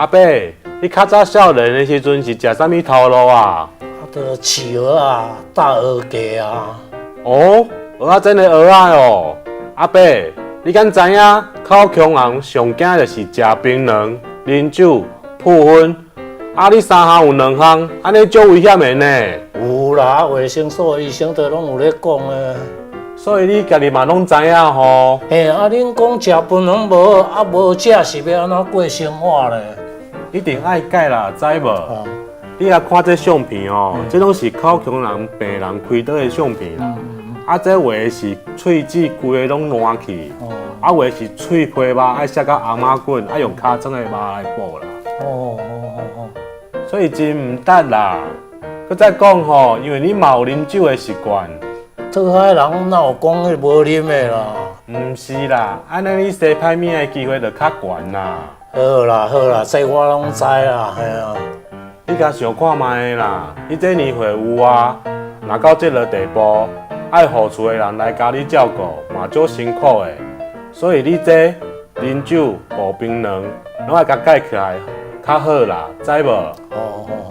阿伯，你較早少年的時陣是食啥物頭路啊？啊，就飼蚵仔、搭蚵架啊。哦，蚵仔煎的蚵仔哦。阿伯，你敢知影口腔癌上驚就是食檳榔、啉酒、浡薰？啊，你三項有兩項，按呢足危險的呢。有啦，衛生所醫生都攏有咧講的。所以你家己嘛攏知影吼？嘿，啊，恁講食檳榔無，啊無食是欲按怎過生活咧？一定愛戒啦，知無？哦。你來看這相片哦，這攏是口腔癌病人開刀的相片啦。啊，這有的是喙齒規个攏爛去，啊，有的是喙皮肉愛摔甲紅仔滾，愛用尻川的肉來補啦。所以真毋值啦。閣再講吼，因為你嘛有啉酒的習慣。討海人哪有講彼無啉的啦？毋是啦，按呢你生歹物的機會就較懸啦。好啦好啦，這我攏知啦，嘿啊。你共想看覓啦，你這年歲有啊，若到這个地步，愛予厝的人來共你照顧，嘛足辛苦的。所以你這啉酒、補檳榔，攏愛共戒起來，較好啦，知無？哦哦。